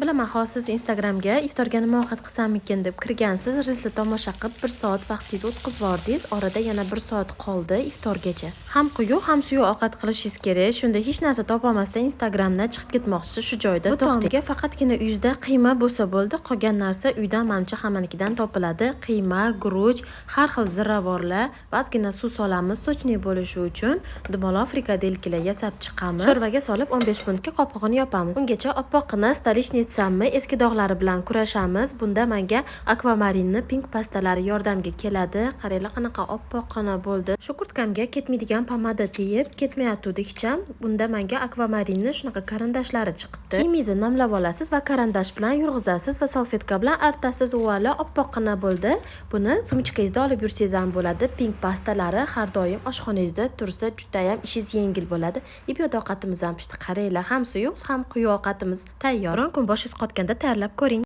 Bilaman, hozir siz Instagramga iftorga nima ovqat qilsamikin deb kirgansiz, Reelsni tomosha qilib 1 soat vaqtingizni o'tkazib yubordingiz. Orada yana 1 soat qoldi iftorgacha. Ham quyuq, ham suyuq ovqat qilishingiz kerak. Shunda hech narsa topolmasdan Instagramdan chiqib ketmoqchisiz, shu joyda Bu to'xtang. Faqatgina uyingizda qiyma bo'lsa bo'ldi, qolgan narsa uydan manimcha hammanikidan topiladi. Qiyma, guruch, har xil ziravorlar va ozgina suv solamiz, сочный bo'lishi uchun. Dumaloq frikadelkalar yasab chiqamiz. Sho'rvaga solib 15 minutga qopqog'ini yopamiz. Ungacha oppoqqina столешница mni eski dog'lari bilan kurashamiz. Bunda menga Akvamarinni pink pastalari yordamga keladi. Qaranglar, qanaqa oppoqqina bo'ldi. Shu kurtkamga ketmaydigan pomada teyib, ketmayotgandi hecham. Bunda menga Akvamarinni shunaqa karandashlari chiqibdi. Kiyimingizni namlab olasiz va karandash bilan yurg'izasiz va salfetka bilan artasiz. Voila, oppoqqina bo'ldi. Buni sumchkangizda olib yursangiz ham bo'ladi. Pink pastalari har doim oshxonangizda tursa, juda ham ishingiz yengil bo'ladi. И bu yerda ovqatimiz ham pishdi. Qaranglar, ham suyuq, ham quyuq ovqatimiz tayyor. Biron kun boshingiz qotganda tayyorlab ko'ring.